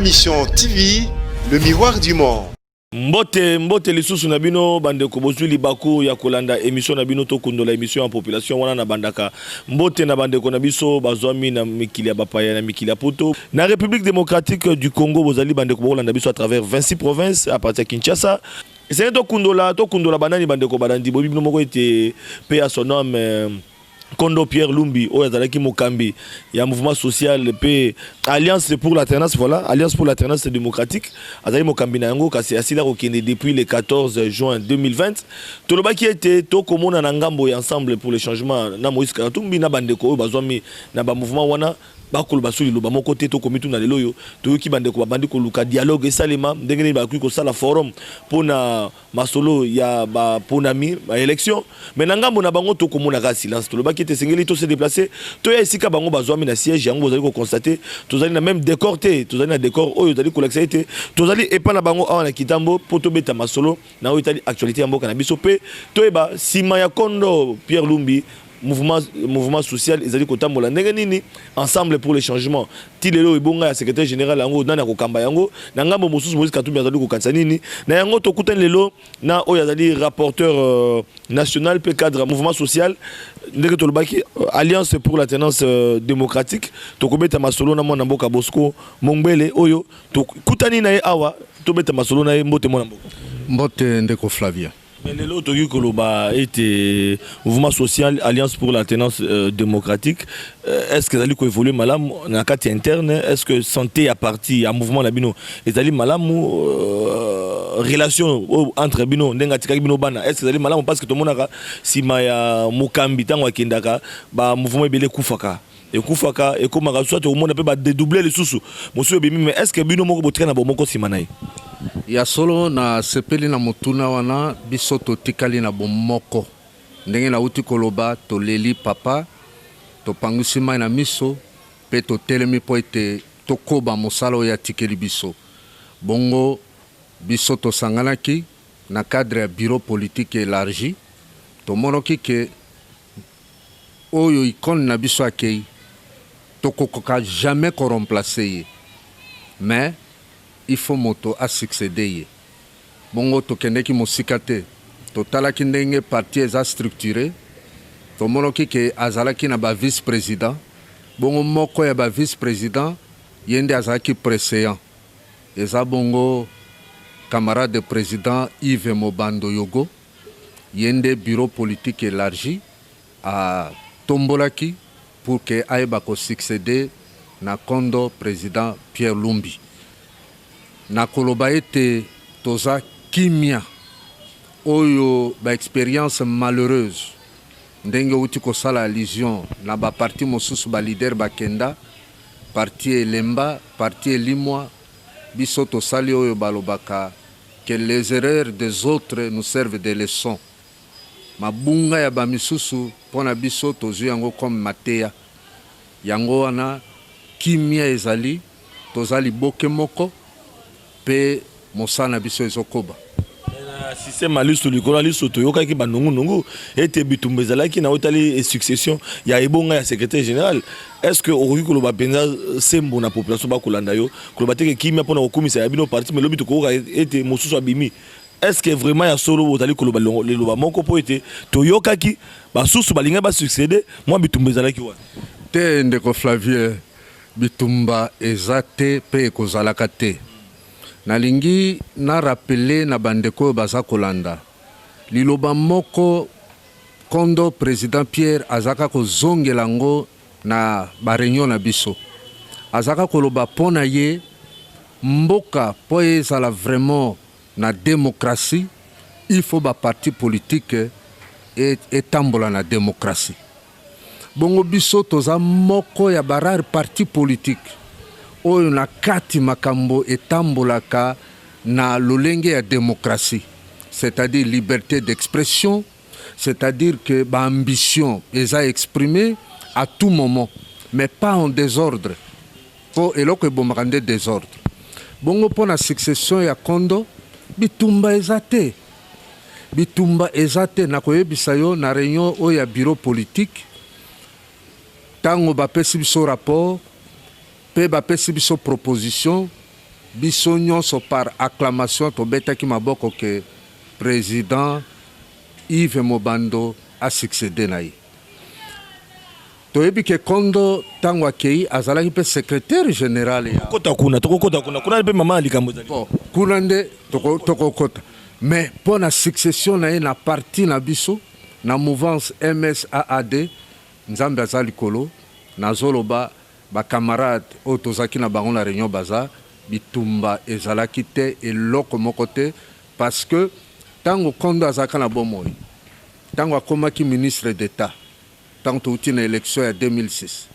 Mission TV, le miroir du monde. Mbote, mbote lisusu na bino bandeko bozwi libaku ya kolanda émission na bino Tokundola, émission ya population wana na bandaka. Mbote na bandeko na biso bazwami na mikili ya bapaya, na mikili ya poto, na République démocratique du Congo. Bozali bandeko bokolanda biso à travers 26 provinces à partir ya Kinshasa. Esengeli tokundola, tokundola banani? Bandeko balandi, boyebi bino moko ete mpe ya son homme Kondo Pierre Lumbi, oyo azalaki mokambi ya mouvement social mpe Alliance pour l'alternance, voilà, Alliance pour l'alternance démocratique, azali mokambi na yango, kasi asila kokende depuis le 14 juin 2020. Tolobaki ete tokomona na ngambo ya Ensemble pour le changement na Moïse Katumbi na bandeko oyo bazwami na bamouvement wana bakoloba so liloba moko te. Tokomi tuna lelo oyo, toyoki bandeko babandi koluka dialogue esalema ndenge nini bakoki kosala forum mpona masolo ya baponami, baélection. Mais na ngambo na bango tokomonaka silence. Tolobaki ete esengeli tose déplacer, toya esika bango bazwami na siège yango. Bozali koconstater, tozali na même décor te, tozali na décor oyo ezali kolakisa ete tozali epa na bango awa na Kitambo, mpo tobeta masolo na oyo etali actualité ya mboka na biso, mpe toyeba nsima ya Kondo Pierre Lumbi, mouvement social ezali kotambola ndenge nini, Ensemble pour le changement ti lelo ebonga ya secrétaire général yango nani akokamba yango, na ngambo mosusu Moïse Katumbi azali kokanisa nini na yango. Tokutani lelo na oyo azali rapporteur national mpe cadre ya mouvement social, ndenge tolobaki, Alliance pour l'alternance démocratique. Tokobeta masolo na mwana mboka Bosco Mongbele oyo tokutani na ye awa, tobeta masolo na ye. Mbote, mwana mboka. Mbote, ndeko Flavien. Mais lelo tokoki koloba ete mouvement social Alliance pour l'alternance démocratique, est ce que ezali koévolue malamu na kati ya interne? Est ce que santé ya parti, ya mouvement na bino ezali malamu? Relation oyo entre bino, ndenge atikaki bino bana, est ce que ezali malamu? Parce que tomonaka nsima ya mokambi, ntango akendaka, bamouvement ebele ekufaka, ekufaka, ekomaka soit okomona mpe badédouble lisusu, mosusu ebimi. Mais est ce que bino moko botika na bomoko nsima na ye? Ya solo, nasepeli na motuna wana. Biso totikali na bomoko. Ndenge nauti koloba, toleli papa, topangwisi mai na miso mpe totelemi mpo ete tokoba mosala oyo atikeli biso. Bongo biso tosanganaki na cadre ya bureau politique élargi. Tomonaki ke oyo icône na biso akei, tokokoka jamais koremplacer ye, mais il faut moto asuccéder ye. Bongo tokendeki mosika te, totalaki ndenge parti eza structuré, tomonaki ke azalaki na bavice président. Bongo moko ya bavice président, ye nde azalaki préséant, eza bongo camarade président Yves Mobando Yogo. Ye nde bureau politique élargi atombolaki pour ke ayeba kosuccéder na kondo président Pierre Lumbi. Nakoloba ete toza kimia. Oyo baexpérience malheureuse, ndenge outi kosala allusion na baparti mosusu, baleader bakenda, parti elemba, parti elimwa, biso tosali oyo balobaka que les erreurs des autres nous servent de leçon. Mabunga ya bamisusu, mpo na biso tozwi yango comme mateya. Yango wana kimia ezali, toza liboke moko mpe mosala na biso ezokoba. Na système ya liso likolo ya liso, toyokaki banungunungu ete bitumba ezalaki na otali succession ya ebonga ya secrétaire général. Est ce que okoki koloba mpenza sembo na population bakolanda yo, koloba teke kimia mpona kokumisa ya bino parti, mais lobi tokoyoka ete mosusu abimi? Est ce que vraiment ya solo bozali koloba liloba moko? Mpo ete toyokaki basusu balingai basuccéder, mwa bitumba ezalaki wana. Te, ndeko Flavien, bitumba eza te mpe ekozalaka te. Nalingi narappeler na bandeko oyo baza kolanda liloba moko kondo président Pierre azalaka kozongela yango na baréunion na biso. Azalaka koloba mpo na ye mboka, mpo ezala vraiment na démocratie, il faut baparti politique etambola na démocratie. Bongo biso toza moko ya barare parti politique oyo na kati makambo etambolaka na lolenge ya démocratie, c'est-à-dire liberté d'expression, c'est-à-dire que baambition eza exprimée à tout moment, mais pas en désordre, mpo eloko ebomaka nde désordre. Bongo mpo na succession ya kondo, bitumba eza te, bitumba eza te. Nakoyebisa yo, na réunion oyo ya bureau politique, ntango bapesi biso rapport mpe bapesi biso proposition, Biso nyonso par acclamation tobetaki maboko ke président Yves Mobando a succédé na ye. Toyebi ke Kondo, ntango akei, azalaki mpe secrétaire général ya Kota kuna, tokokota kuna, kuna mpe mama ya likambo ezali. Bon, kuna nde tokokota, mais mpo na succession na ye na parti na biso, na mouvance MSAAD, Nzambe aza likolo, nazoloba, bacamarade oyo tozalaki na bango na réunion baza, bitumba ezalaki te, eloko moko te, parce que ntango Kondo azalaka na bomoi, ntango akomaki ministre d'État, ntango touti na élection ya 2006,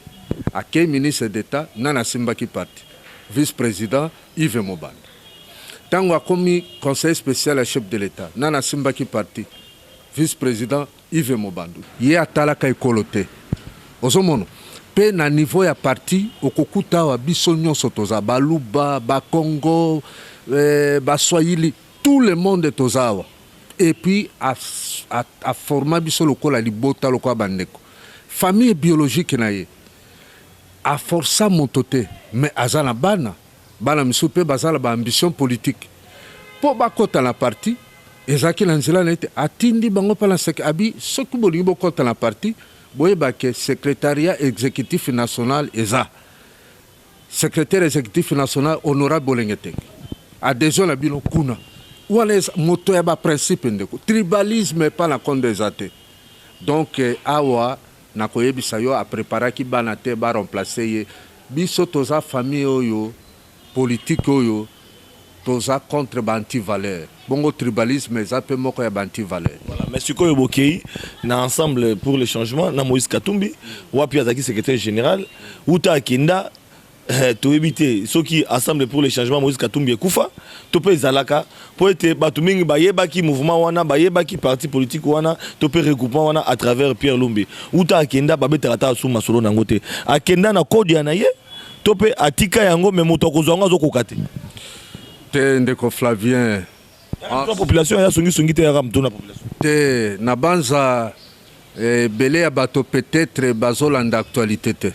akei ministre d'État, nani asimbaki parti? Vice président Yves Mobanda. Ntango akomi conseiller spécial ya chef de l'État, nani asimbaki parti? Vice président Yves Mobandu. Ye atalaka ekolo te. Ozomona mpe na niveau ya parti, okokuta awa biso nyonso toza Baluba, Bakongo, Baswahili, tout le monde toza awa. Et puis aforma biso lokola libota, lokola bandeko, famille biologique na ye. Aforsa moto te, mais aza na bana, bana misusu mpe baza na baambition politique mpo bakɔta na parti. Ezalaki na nzela na ye te. Atindi bango mpe na seke abi: soki bolingi bokɔta na parti, boyeba ke secrétariat exécutif national eza, secrétaire exécutif national honorable Bolenge Teke, adhésion na bino kuna. Wana eza moto ya baprincipe, ndeko. Tribalisme epa na Kondo eza te. Donc awa nakoyebisa yo, apreparaki bana te baremplace ye. Biso toza famille oyo politique oyo toza contre baantivaleur. Bongo tribalisme eza mpe moko ya baantivaleur. Voilà, mais sikoyo bokei na Ensemble pour le changement na Moïse Katumbi, wapi azalaki secrétaire général. Uta akenda, toyebi te soki Ensemble pour le changement Moïse Katumbi ekufa to mpe ezalaka, mpo ete bato mingi bayebaki mouvement wana, bayebaki parti politique wana to mpe regroupement wana à travers Pierre Lumbi. Uta akenda, babetaka ta asu masolo nango te. Akenda na kode ya na ye to mpe atika yango, me moto akozwa yango azokoka te. Te, ndeko Flavien. To population ya songisongi te, yaka moto na population. Te, na banza ebele ya bato peut-être bazolanda actualité te.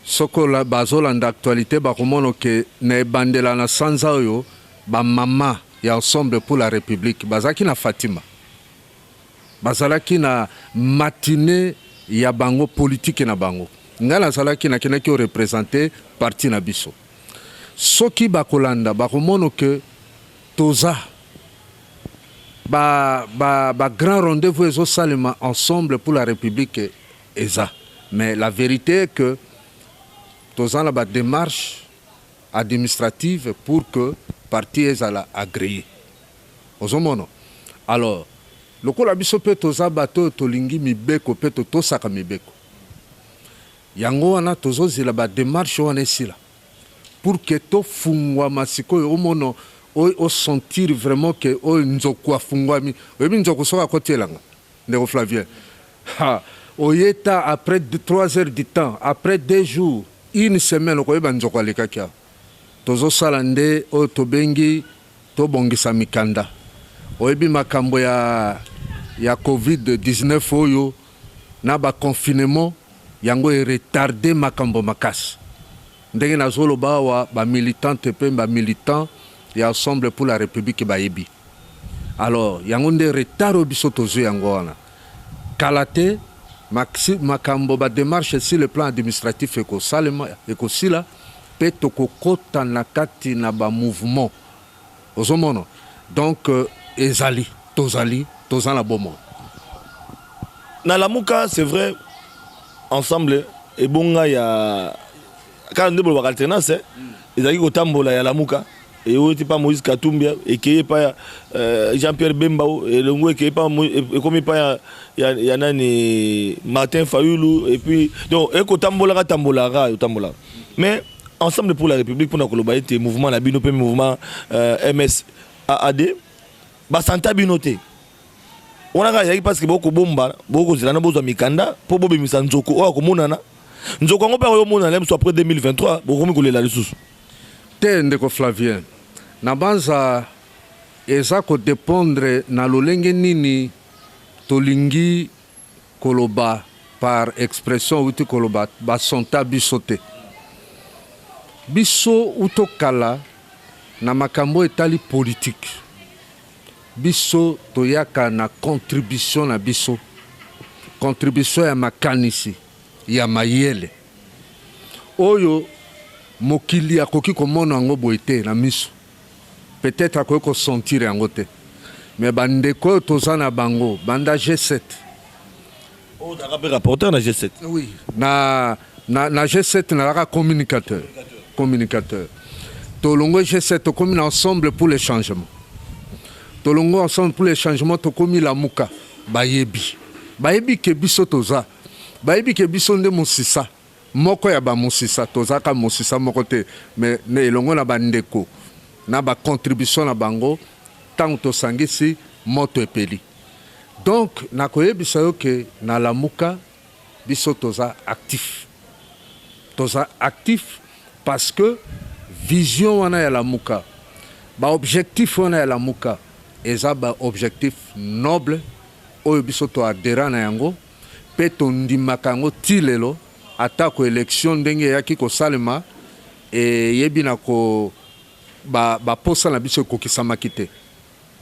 Soki bazolanda actualité, bakomona ke na ebandela na sanza oyo, bamama ya Ensemble pour la République bazalaki na Fatima, bazalaki na matinée ya bango politike na bango. Ngai nazalaki, nakendaki oreprésente parti na biso. Soki bakolanda, bakomona ke toza ba grand rendez-vous ezosalema Ensemble pour la République eza. Mais la vérité est que toza na badémarche administrative pour que parti ezala agréé. Ozomona, alors lokola biso mpe toza bato oyo tolingi mibeko mpe totosaka mibeko, yango wana tozozela badémarche wana esila pour que tofungwama. Sikoyo omona, osentir vraiment ke oyo nzoku afungwami. Oyebi nzoku soki akoti elanga, ndeko Flavien, ha, oye ta après 3 heures du temps, après 2 jours, une semaine, okoyeba nzoku alekaki awa. Tozosala nde oyo tobengi tobongisa mikanda. Oyebi makambo ya COVID-19 oyo na baconfinement, yango eretarde makambo makasi. Ndenge nazoloba awa, bamilitante mpe bamilitant ya Ensemble pour la République bayebi. Alors yango nde retard oyo biso tozwi yango wana. Kala te, makambo badémarche sur le plan administratif ekosalema, ekosila mpe tokokɔta na kati na bamouvement. Ozomona, donc ezali, tozali, toza na bomoi. Na Lamuka, c'est vrai, Ensemble ebonga ya kaka nde bolobaka alternance, ezalaki kotambola ya Lamuka, euti pa Moïse Katumbi, ekei epa ya Jean Pierre Bemba, elongo ekei pa ekomi pa ya nani, Martin Fayulu. Et puis donc ekotambolaka, tambolaka, etambolaka. Mais Ensemble pour la République, mpona koloba ete mouvement na bino mpe mouvement MS AAD, basanta bino te. Wana kaka ezalaki parce que bokobomba, bokozela na bozwa mikanda mpo bobimisa nzoko oyo akomonana. Nzoko yango mpe akoyomonana mosu après 2023, bokomi kolela lisusu. Te, ndeko Flavien, na banza eza kodépendre na lolenge nini tolingi koloba. Par expression outi koloba, basonta biso te. Biso utokala Na makambo etali politique, biso toyaka na contribution na biso, contribution ya makanisi, ya mayele oyo mokili akoki komona yango boye te na miso, peut-être akoki kosentir yango te, mais bandeko oyo toza na bango banda G7. Oyo ozalaka mpe rapporteur na G7. Oui, na G7 nazalaka communicateur. Tolongwe G7, tokomi na Ensemble pour le changement. Tolongwe Ensemble pour le changement, tokomi Lamuka. Bayebi ke biso toza, bayebi ke biso nde mosisa moko ya bamosisa. Tozalaka mosisa moko te, mais na elongo na bandeko na bacontribution na bango, ntango tosangisi, moto epeli. Donc nakoyebisa yo ke na Lamuka biso toza actif, toza actif parce que vision wana ya Lamuka, baobjectif wana ya Lamuka eza baobjectif noble oyo biso toadhérer na yango mpe tondimaka yango ti lelo. Atako élection ndenge eyaki kosalema eyebi na ko baposa na biso ekokisamaki te,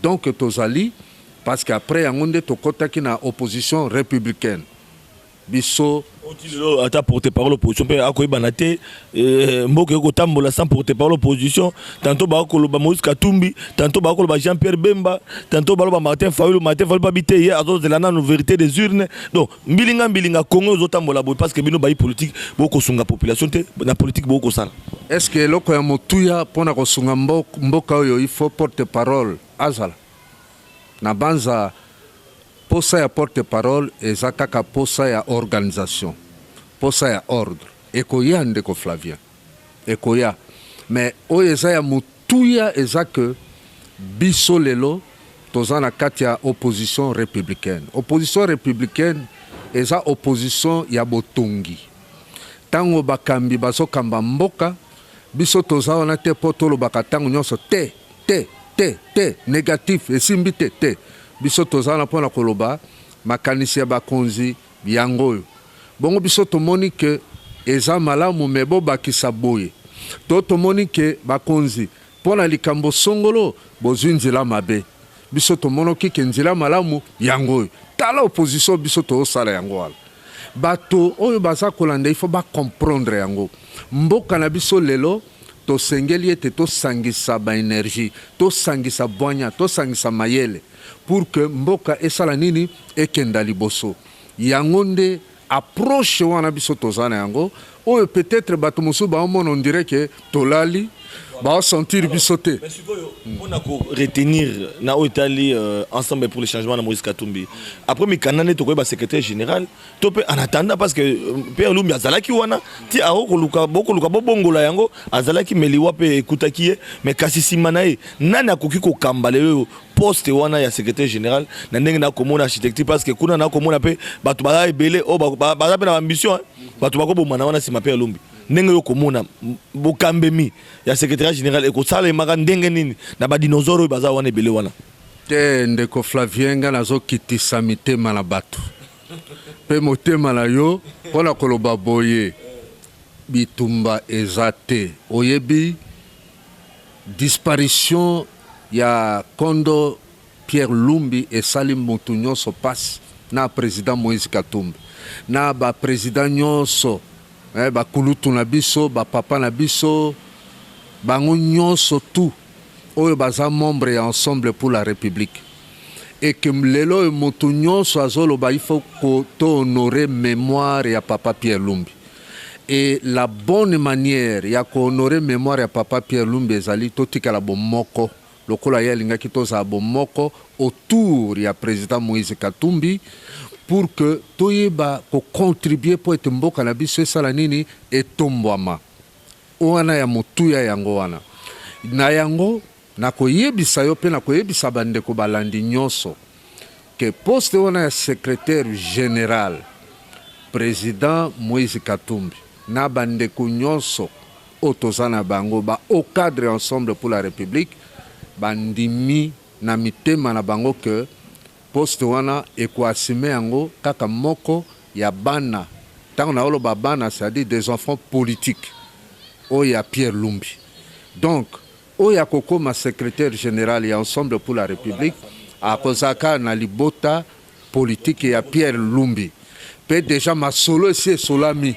donc tozali, parce que après yango nde tokɔtaki na opposition républicaine biso. Oti lelo ata porte parole opposition mpe akoyebana te. Mboka ekotambola sans porte parole opposition. Tantôt bakoloba Moïse Katumbi, tantôt bakoloba Jean Pierre Bemba, tantôt baloba Martin Fayulu. Martin Fayulu babi te, ye azozela nanu vérité des urnes. Donc mbilinga mbilinga, Congo ezotambola boye parce que bino bayi politique bokosunga population te. Na politique bokosala. Est ce que eloko ya motuya mpona kosunga mboka oyo, il faut porte parole azala na banza? Posa ya porte parole eza kaka posa ya organisation, posa ya ordre. Ekoya, ndeko Flavien, ekoya. Mais oyo eza ya motuya eza ke biso lelo toza na kati ya opposition républicaine. Opposition républicaine eza opposition ya botongi. Ntango bakambi bazokamba mboka, biso toza wana te mpo tolobaka ntango nyonso te, te, te, te, négatif, esimbi te, te. Biso toza wana mpona koloba makanisi ya bakonzi yango oyo. Bongo biso tomoni ke eza malamu, mais bobakisa boye. To tomoni ke bakonzi, mpo na likambo songolo, bozwi nzela mabe. Biso tomonoki ke nzela malamu yango oyo. Tala opposition biso tozosala yango wana. Bato oyo baza kolanda, il faut bacomprendre yango. Mboka na biso lelo, tosengeli ete tosangisa baénergie, tosangisa bwanya, tosangisa mayele pour que mboka esala nini? Ekenda liboso. Yango nde approche wana biso toza na yango. Oyo peut-être bato mosusu baomona, on dirait ke tolali, baosentir biso te. Mais sikoyo, mpona koretenir na oyo etali Ensemble pour le changement na Moïse Katumbi, après mikanda nde tokoyeba secrétaire général to mpe en attendant, parce que Pierre Lumbi azalaki wana ti akokoluka, bokoluka bobongola yango, azalaki meliwa mpe ekutaki ye. Mais kasi nsima na ye, nani akoki kokamba lelo poste wana ya secrétaire général na ndenge nakomona architecture? Parce que kuna nakomona mpe bato baza ebele oyo baza mpe na baambition, bato bakobomana wana nsima Pierre Lumbi. Ndenge oyo komona bokambemi ya secrétariat général ekosalemaka ndenge nini na badinosaure oyo baza wana ebele wana? Te, ndeko Flavien, nga nazokitisa mitema na bato mpe motema na yo mpo na koloba boye: bitumba eza te. Oyebi, disparition ya kondo Pierre Lumbi esali motu nyonso mpasi, na président Moïse Katumbi, na baprésident nyonso, bakulutu na biso, bapapa na biso, bango nyonso tu oyo baza membre ya Ensemble pour la République. Eke lelo oyo motu nyonso azoloba il faut tohonorer mémoire ya papa Pierre Lumbi. Et la bonne manière ya kohonorer mémoire ya papa Pierre Lumbi ezali totikala bomoko lokola ye alingaki tozala bomoko autour ya président Moïse Katumbi, pour que toyeba kocontribuer mpo ete mboka na biso esala nini? Etombwama. Wana ya motuya yango wana. Na yango nakoyebisa yo mpe nakoyebisa bandeko balandi nyonso ke poste wana ya secrétaire général, président Moïse Katumbi na bandeko nyonso oyo toza na bango, ba cadre Ensemble pour la République, bandimi na mitema na bango ke poste wana ekoassumer yango kaka moko ya bana. Ntango naoloba bana, c'est-à-dire des enfants politiques oyo ya Pierre Lumbi. Donc oyo Oyo akokoma secrétaire général ya Ensemble pour la République akozalaka na libota politique ya Pierre Lumbi. Mpe déjà masolo esi esolami.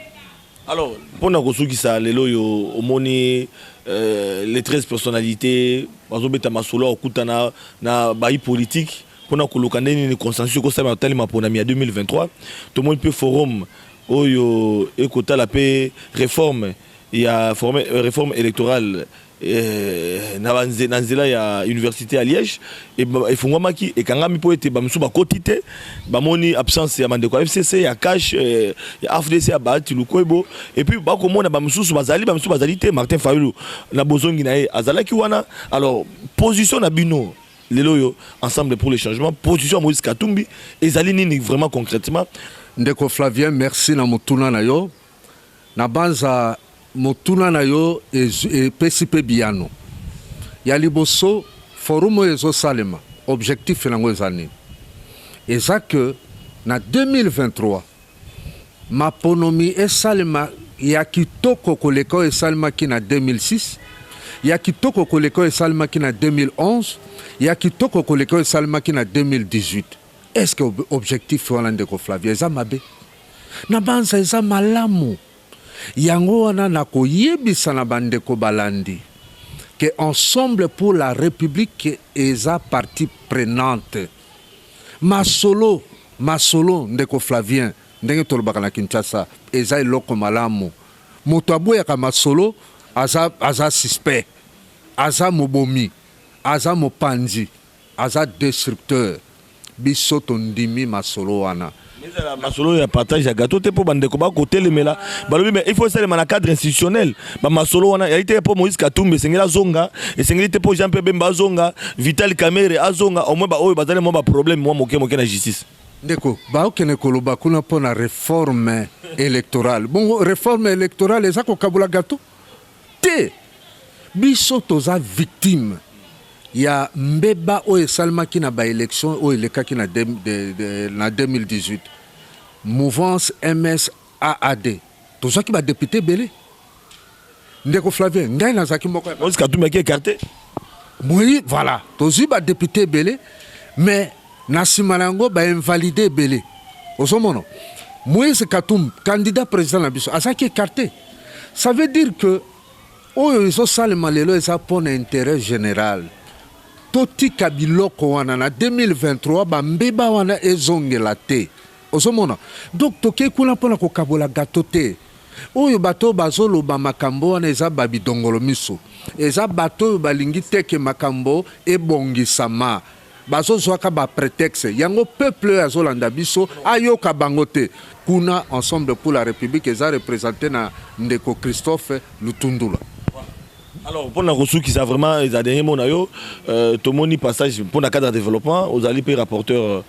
Alors, mpona kosukisa, lelo oyo omoni les 13 personnalités bazobeta masolo akokutana na bayi politique mpona koluka ndenge nini consensus ekosalema kotalema maponami ya 2023. Tomoni mpe forum oyo ekotala mpe réforme ya réforme électorale na nzela ya université ya Liège efungwamaki, ekangami mpo ete bamisusu bakoti te. Bamoni absence ya bandeko ya FCC, ya CACH, ya AFDC, ya Bahati Lukwebo. Et puis bakomona bamisusu bazali, bamisusu bazali te. Martin Fayulu na bozongi na ye azalaki wana. Alors, position na bino lelo oyo, Ensemble pour le changement, position ya Moïse Katumbi ezali nini vraiment concrètement? Ndeko Flavien, merci na motuna na yo. Na banza motuna na yo epesi mpe biyano. Ya liboso, forum oyo ezosalema, objectif nango eza nini? Eza ke na 2023 maponomi esalema ya kitoko koleka oyo esalemaki na 2006, ya kitoko koleka oyo esalemaki na 2011, ya kitoko koleka oyo esalemaki na 2018. Est ce que objectif wana, ndeko Flavien, eza mabe? Na banza eza malamu. Yango wana nakoyebisa na bandeko balandi ke Ensemble pour la République eza partie prenante. Masolo, masolo, ndeko Flavien, ndenge tolobaka na Kinshasa, eza eloko malamu. Moto aboyaka masolo aza suspect, aza mobomi, aza mopanzi, aza destructeur. Biso tondimi masolo wana. Ezala masolo ya partage ya gâteau te, mpo bandeko bakotelemela, balobi mais il faut esalema na cadre institutionnel. Bamasolo wana yali te mpo Moïse Katumbi esengeli azonga, esengeli te mpo Jean Pierre Bemba azonga, Vital Kamerhe azonga, au moins baoyo bazali mwa baproblème mwa moke moke na justice. Ndeko, baokende koloba kuna mpo na réforme électorale. Bongo réforme électorale eza kokabola gâteau te. Biso toza victime ya mbeba oyo esalemaki na baélection oyo elekaki na 2018. Mouvance MS AAD tozwaki badéputé ebele. Ndeko Flavien, ngai nazalaki moko ya Moïse Katumbi aki écarté. Moi, voilà, tozwi badéputé ebele, mais na nsima na yango bainvalide ebele. Ozomona Moïse Katumbi, candidat président na biso, azalaki écarté. Ça veut dire que oyo ezosalema lelo eza mpo na intérêt général. Totika biloko wana na 2023, bambeba wana ezongela te. Ozomona, donc tokei kuna mpona kokabola gâteau te. Oyo bato oyo bazoloba makambo wana eza babidongolo miso, eza bato oyo balingi teke makambo ebongisama, bazozwaka baprétexte. Yango peuple oyo azolanda biso ayoka bango te. Kuna Ensemble pour la République eza représenté na ndeko Christophe Lutundula. Alors, mpona kosukisa vraiment, eza dernier mot na yo. Tomoni passage mpona cadre ya développement, ozali mpe rapporteur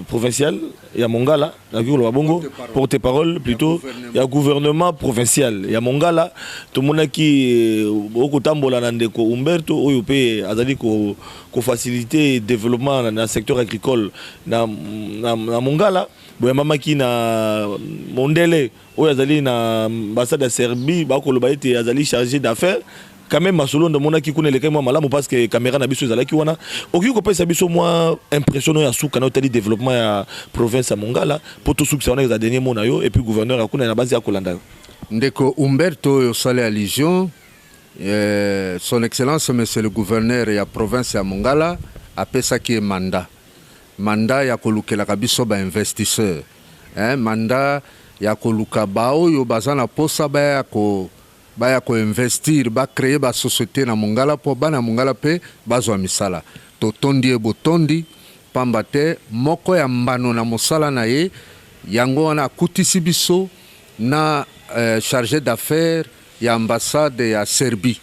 provincial ya Mongala, nakoki koloba bongo, porte parole plutôt ya gouvernement provincial ya Mongala. Tomonaki okotambola na ndeko Umberto oyo mpe azali kofaciliter développement na secteur agricole na Mongala. Boyambamaki na mondele oyo azali na ambassade ya Serbie, bakoloba ete azali chargé d'affaires. Quand même, masolo ndomonaki kuna elekaki mwa malamu parce que caméra na biso ezalaki wana. Okoki kopesa biso mwa impression oyo ya suka na otali développement ya province ya Mongala, mpo tosukisa wana, eza dernier mot na yo. Et puis gouverneur akuna na basi ya kolanda yo. Ndeko Umberto oyo osali allusion, son excellence monsieur le gouverneur ya province ya Mongala apesaki ye mandat ya kolukelaka biso bainvestisseur, eh, mandat ya koluka baoyo baza na posa baya koinvestir, bacréer basociété na Mongala mpo bana Mongala mpe bazwa misala. Totondi ye botondi, pamba te moko ya mbano na mosala na ye yango wana. Akutisi biso na chargé d'affaires ya ambassade ya Serbie.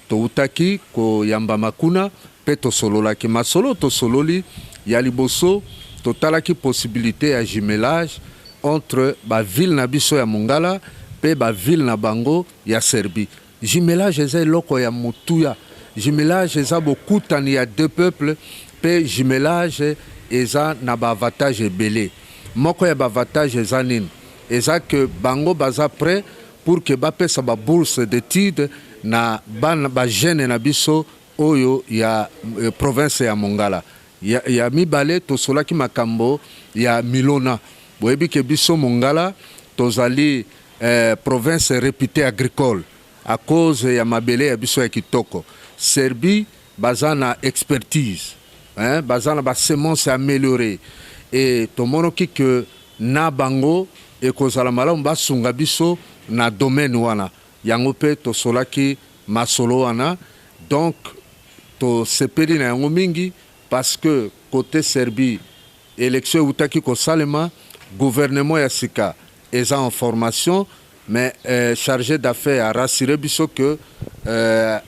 Toutaki koyambama kuna mpe tosololaki masolo. Tosololi ya liboso, totalaki possibilité ya jumelage entre baville na biso ya Mongala mpe baville na bango ya Serbie. Jumelage eza eloko ya motuya. Jumelage eza bokutani ya deux peuples, mpe jumelage eza na baavantage ebele. Moko ya baavantage eza nini? Eza ke bango baza prêt pour ke bapesa babourse d'étude na bana ba jeunes na biso oyo ya province ya Mongala. Ya, ya mibale, tosolaki makambo ya milona. Boyebi ke biso Mongala tozali eh, province réputée agricole à cause ya mabele ya biso ya kitoko. Serbie baza na expertise, hein, baza na ba semences améliorées et tomonoki que na bango ekozala malamu basunga biso na domaine wana. Yango mpe tosolaki masolo wana. Donc tosepeli na yango mingi parce que côté Serbie, élection eutaki kosalema, gouvernement ya sika eza en formation, mais chargé d'affaires a rassuré biso que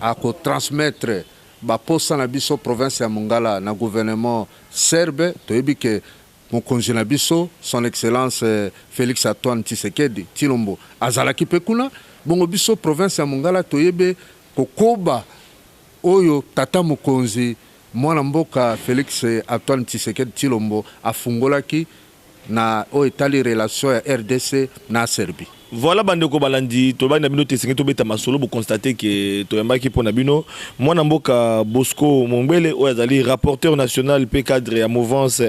akotransmettre baposa na biso province ya Mongala na gouvernement serbe. Toyebi ke mokonzi na biso, Son Excellence Félix Antoine Tshisekedi Tshilombo, azalaki mpe kuna. Bongo biso province ya Mongala toyebi kokoba oyo tata mokonzi, mwana mboka Félix Antoine Tshisekedi Tshilombo afungolaki na oyo etali relation ya RDC na Serbie. Voilà, bandeko balandi, tolobaki na bino te esengeli tobeta masolo. Boconstater ke toyambaki mpo na bino mwana mboka Bosco Mombele, oyo azali rapporteur national mpe cadre ya mouvance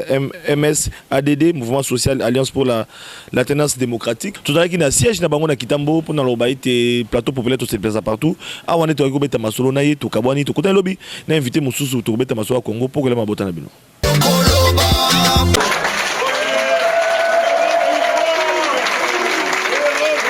MS ADD, Mouvement social Alliance pour l'alternance démocratique. Tozalaki na siège na bango na Kitambo mpona loba ete plateau populaire toseplaza partout. Awa nde toyaki kobeta masolo na ye. Tokabwani, tokutani lobi na invité mosusu, tokobeta masolo ya Congo mpo kolema mabota na bino.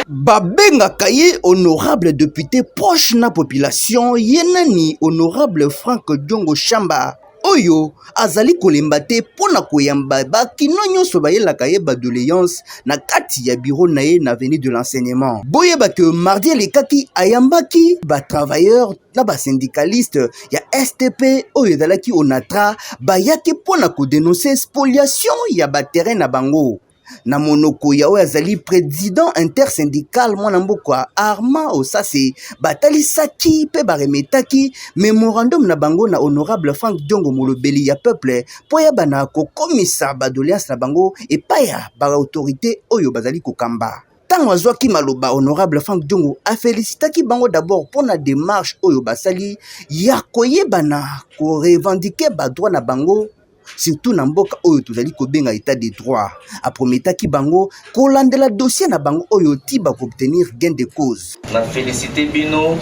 Babengaka ye honorable député proche na population. Ye nani? Honorable Frank Diongo Shamba, oyo azali kolemba te mpo na koyamba bakino nyonso bayelaka ye badoléance na kati ya bureau na ye na avenue de l'Enseignement. Boyeba ke mardi elekaki, ayambaki batravailleur na basyndicaliste ya STP oyo ezalaki Onatra. Bayaki mpo na kodénoncer spoliation ya baterrain na bango. Na monoko ya oyo azali président intersyndical, mwana mboka Armand Osase, batalisaki mpe baremetaki mémorandum na bango na honorable Frank Diongo, molobeli ya peuple, mpo yebana kokomisa badoléance na bango epai ya baautorité oyo bazali kokamba. Ntango azwaki maloba, honorable Frank Diongo afélicitaki bango d'abord mpo na démarche oyo basali ya koyebana korevendiquer badroit na bango, surtout na mboka oyo tozali kobenga état de droit. Aprometaki bango kolandela dossier na bango oyo ti bakoobtenir gain de cause. Na félicité bino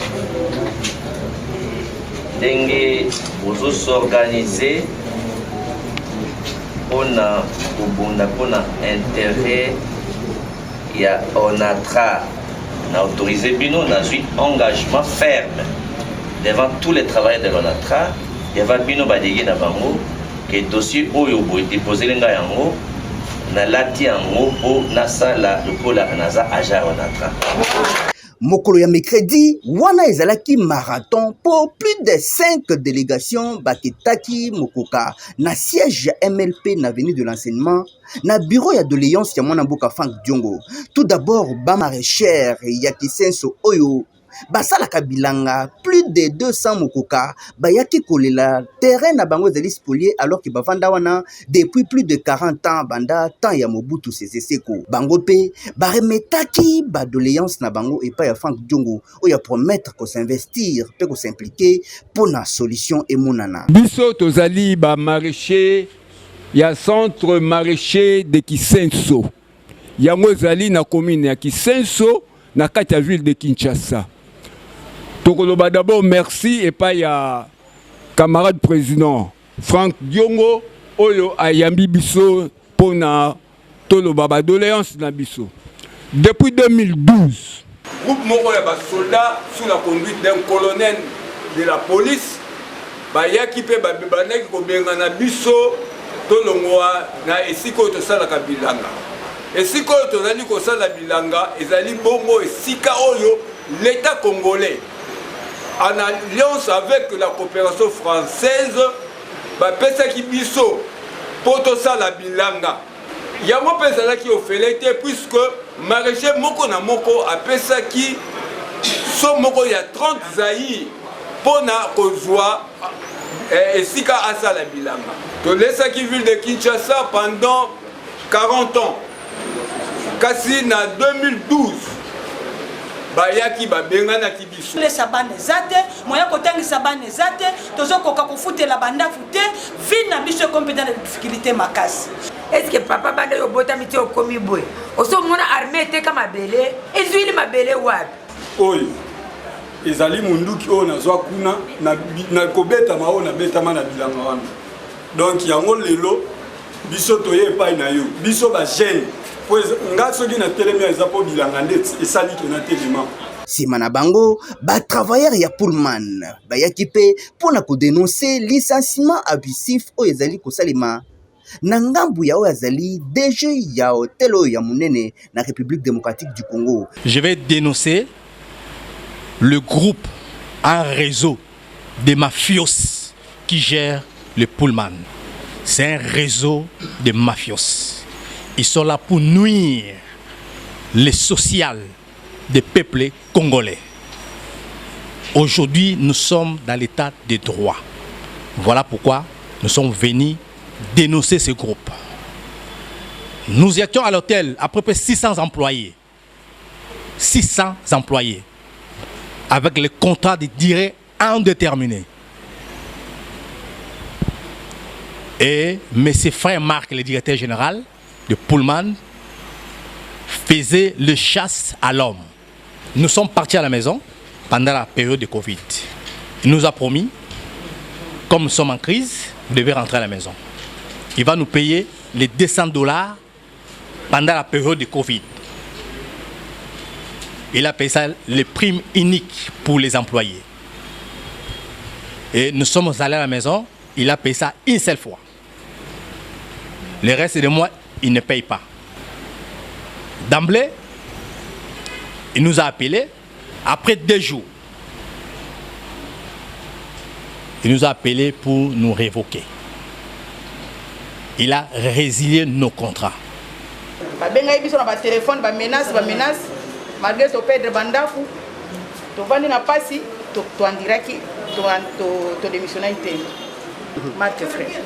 ndenge bozos'organiser mpona kobunda mpona intérêt ya Onatra. Na autorisé bino, nazwi engagement ferme devant tous les travailleurs de l'Onatra, devant bino badélégué na bango, ke dossier oyo boye déposeli ngai yango, nalati yango mpo nasala lokola naza agent ya Onatra. Mokolo ya mercredi wana ezalaki marathon mpo plus de 5 délégations baketaki mokoka na siège ya MLP na avenue de l'Enseignement, na bureau ya doléance ya mwana mboka Frank Diongo. Tout d'abord, bamaraîchère ya Kisenso oyo basalaka bilanga, plus de 200 mokoka, bayaki kolela terrain na bango ezali spolié, alors ke bavanda wana depuis plus de 40 ans, banda temps ya Mobutu Sese Seko. Bango mpe baremetaki badoléance na bango epai ya Frank Diongo, oyo apromettre kos'investir mpe kos'impliquer mpo na solution emonana. Biso tozali bamaraîcher ya Centre maraîcher de Kisenso. Yango ezali na commune ya Kisenso, na kati ya ville de Kinshasa. Tokoloba d'abord merci epai ya camarade président Frank Diongo, oyo ayambi biso mpona toloba badoléance na biso. Depuis 2012, groupe moko ya basoldat sous la conduite d'un colonel de la police bayaki mpe babandaki kobengana biso tolongwa na esika oyo tosalaka bilanga. Esika oyo tozali kosala bilanga ezali bongo esika oyo l'État congolais, en alliance avec la coopération française, bapesaki biso mpo tosala bilanga. Yango mpe ezalaki ofele te, puisque maraîcher moko na moko apesaki so moko ya 30 zaire mpo na kozwa esika asala bilanga. Tolesaki ville de Kinshasa pendant 40 ans, kasi na 2012. Bayaki babenganaki biso. Kolesa bana eza te, moyen kotangisa bana eza te, tozokoka kofutela bandako te, vie na biso ekomi mpenza na difficulté makasi. Est-ce que papa banda yo obotami ti okomi boye osi omona armée eteka mabele ezwili mabele wapi? Oyo ezali munduki oyo nazwa kuna na, na kobetama oyo nabetama na bilanga wana. Donc yango lelo biso toye epai na yo, biso ba jeune po nga soki natelemi eza po bilanga nde esali ke natelema. Nsima na bango, ba travailleurs ya Pullman bayaki mpe mpo na kodenoncer licenciement abusif oyo ezali kosalema na ngambu ya oyo azali DG ya hotel oyo ya monene na République démocratique du Congo. Je vais dénoncer le groupe, un réseau de mafios qui gère le Pullman. C'est un réseau de mafios. Ils sont là pour nuire le social des peuples congolais. Aujourd'hui, nous sommes dans l'état de droit. Voilà pourquoi nous sommes venus dénoncer ce groupe. Nous étions à l'hôtel à peu près 600 employés. 600 employés. Avec le contrat de durée indéterminée. Et M. Frère Marc, le directeur général de Pullman, faisait le chasse à l'homme. Nous sommes partis à la maison pendant la période de Covid. Il nous a promis, comme nous sommes en crise, vous devez rentrer à la maison. Il va nous payer les 200 $ pendant la période de Covid. Il a payé ça, les primes uniques pour les employés. Et nous sommes allés à la maison, il a payé ça une seule fois. Le reste des mois, il ne paye pas. D'emblée, il nous a appelés après 2 jours. Il nous a appelés pour nous révoquer. Il a résilié nos contrats. Babengaki biso na batelefone, bamenace, bamenace, malgré toperdre bandako, tovandi na mpasi, toandiraki, todémissionnaki te. Marc Frère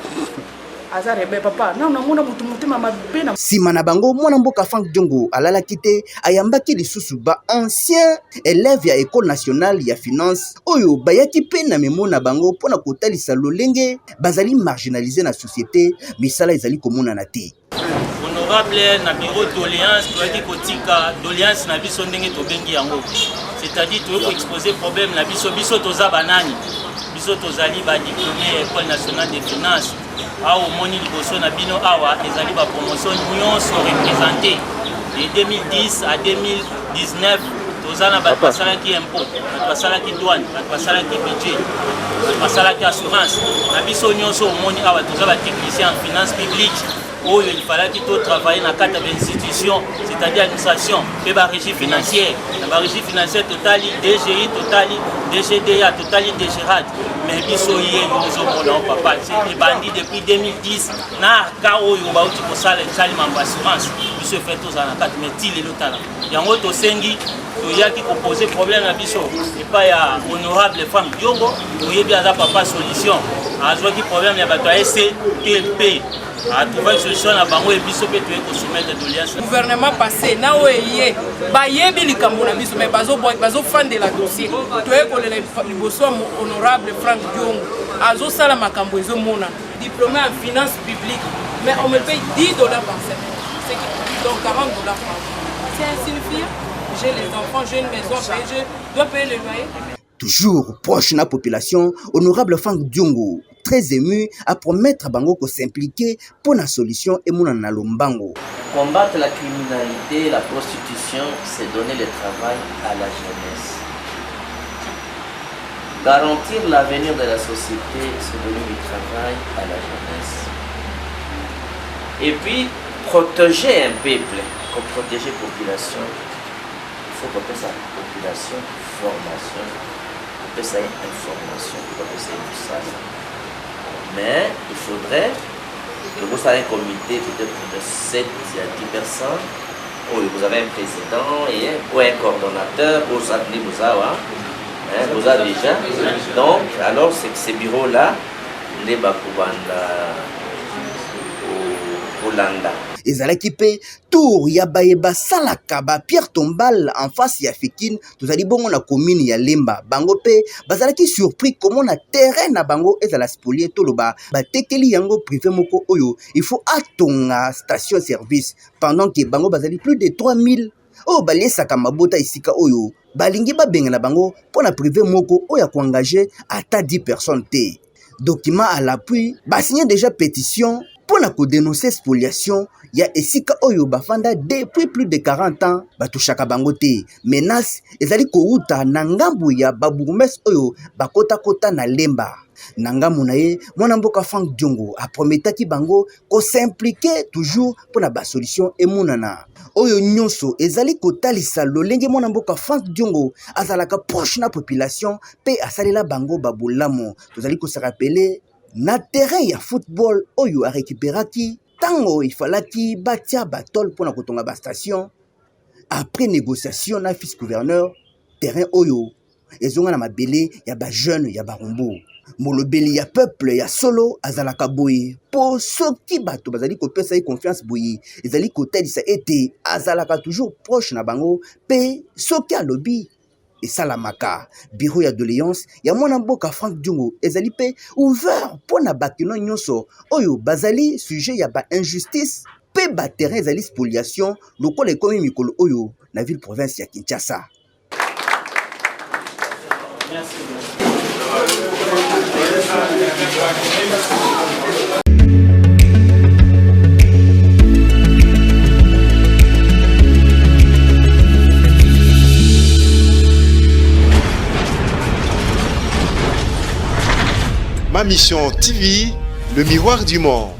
aza rebelle, papa nano namona motu motema mabe na Nsima na bango, mwana mboka Frank Diongo alalaki te, ayambaki lisusu ba ancien élève ya École nationale ya finance oyo bayaki mpe na memo na bango mpo na kotalisa lolenge bazali marginalisé na société, misala ezali komonana te. Honorable, na bureau doléance, toyaki kotika doléance na biso ndenge tobengi yango, c'est-à-dire toyaki koexposer problème na biso. Biso toza banani? Biso tozali badiplômé ya École nationale de finance. Awa omoni liboso na bino awa ezali bapromotion nyonso représente de 2010 à 2019. Toza na bato basalaki impôt, bato basalaki douane, bato basalaki budget, bato basalaki assurance. Na biso nyonso omoni awa toza batechnicien en finance publique oyo il fallaki totravailler na kati ya bainstitution, c'est-à-dire administration mpe barégie financière. Na barégie financière totali DGI, totali DGDA, totali DGRAD. Mais biso ye ozomona o papa, ebandi depuis 2010 na arka oyo bauti kosala esali mambo assurance. Biso efe tozala na kati, mais ti lelo tala yango. Tosengi, toyaki koposer problème na biso epai ya honorable Frank Diongo. Toyebi aza papa solution. Azwaki problème ya bato ya STP, atrouvaki solution na bango. E biso mpe toye kosoumettre doléance. Gouvernement passé na oyo eye bayebi likambo na biso, mais bazofandela dossier. Toye kolela liboso ya honorable Frank Diongo, azosala makambo ezomonana. Diplômé en finance publique, mais on me paye 10 $ par semaine, ce qui donc 40 $ par jour. C'est insignifiant. J'ai les enfants, j'ai une maison à payer, je dois payer le loyer. Toujours proche na population, honorable Frank Diongo, très ému, apromettre bango kos'impliquer mpo na solution emonana na lombango. Combattre la criminalité, la prostitution, c'est donner le travail à la jeunesse. Garantir l'avenir de la société, c'est donner du travail à la jeunesse. Et puis, protéger un peuple, pour protéger la population, il faut qu'on sa population formation, qu'on ça information, qu'on ça tout ça. Mais il faudrait que vous soyez un comité peut-être de 7 à 10 personnes, où vous avez un président ou un coordonnateur, ou ça, vous avez, hein, vous avez déjà. Donc, alors, c'est que ces bureaux-là, les bakobanda kolanda. Ezalaki mpe tour ya baye basalaka ba pierre tombale en face ya Fikin, tozali bongo na commune ya Lemba. Bango mpe bazalaki surpris komona terrain na bango ezala spolier, toloba batekeli yango privé moko oyo il faut atonga station service pendant que bango bazali plus de 3000 oyo baliesaka mabota esika oyo balingi babengana bango mpo na privé moko oyo akoengage ata 10 personnes te. Document à l'appui, basigne déjà pétition mpo na kodenonce spoliation ya esika oyo bafanda depuis plus de 40 ans, batushaka bango te. Menace ezali kowuta na ngambo ya babourgmestre oyo bakotakota na Lemba. Na ngambo na ye, mwana mboka Frank Diongo aprometaki bango kosimplike toujours mpo na basolution emonana. Oyo nyonso ezali kotalisa lolenge mwana mboka Frank Diongo azalaka proche na population mpe asalela bango babolamu. Tozali kosarapele na terrain ya football oyo arekiperaki ntango ifalaki batia batole mpo na kotonga bastation. Après négociation na vice gouverneur, terrain oyo ezonga na mabele ya ba jeune ya Barumbu. Molobeli ya peuple ya solo azalaka boye, mpo soki bato bazali kopesa ye confiance boye, ezali kotalisa ete azalaka toujours proche na bango, mpe soki alobi esalamaka. Bureau ya doléance ya mwana mboka Frank Diongo ezali mpe ouvert mpo na bakino nyonso oyo bazali sujet ya ba injustice mpe ba terrain ezali spoliation lokola ekomi mikolo oyo na ville province ya Kinshasa. Ma Mission TV, le miroir du monde.